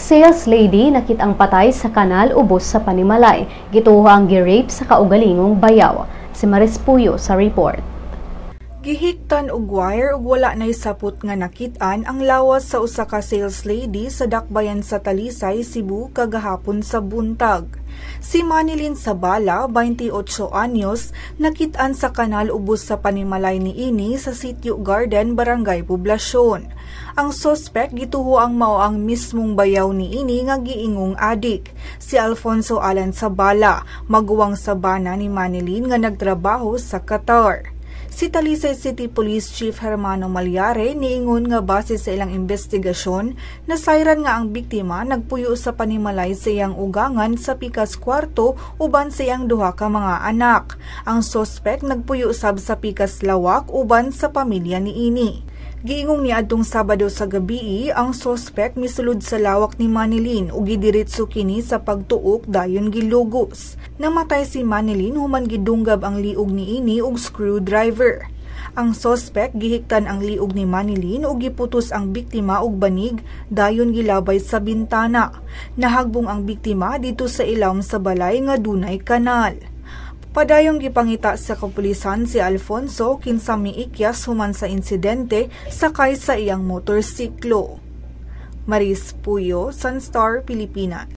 Sales lady nakit-ang patay sa kanal ubos sa panimalay. Gituho ang gi-rape sa kaugalingong bayaw. Si Maris Puyo sa report. Gihiktan og wire ug wala nay sapot nga nakit-an ang lawas sa usa ka sales lady sa dakbayan sa Talisay, Cebu kagahapon sa buntag. Si Manilyn Sabala, 28 anyos, nakit-an sa kanal ubos sa panimalay niini sa Sitio Garden, Barangay Poblacion. Ang sospek gituho ang mao ang mismong bayaw niini nga giingong adik, si Alfonso Alan Sabala, maguwang sa bana ni Manilyn nga nagtrabaho sa Qatar. Si Talisay City Police Chief Hermano Malyare niingon nga base sa ilang investigasyon, nasayran nga ang biktima nagpuyo sa panimalay sa iyang ugangan sa pikas kwarto uban sa iyang duha ka mga anak. Ang sospek nagpuyo sab sa pikas lawak uban sa pamilya niini. Giingong niadtong Sabado sa gabii, ang sospek misulod sa lawak ni Manilyn ug gidiretso kini sa pagtuok dayon gilugos. Namatay si Manilyn human gidunggab ang liog niini og screwdriver. Ang sospek gihiktan ang liog ni Manilyn ug giputos ang biktima og banig dayon gilabay sa bintana. Nahagbong ang biktima didto sa ilawom sa balay nga dunay kanal. Padayong gipangita sa kapulisan si Alfonso kinsa miikyas human sa insidente sakay sa iyang motorsiklo. Maris Puyo, Sunstar, Pilipinas.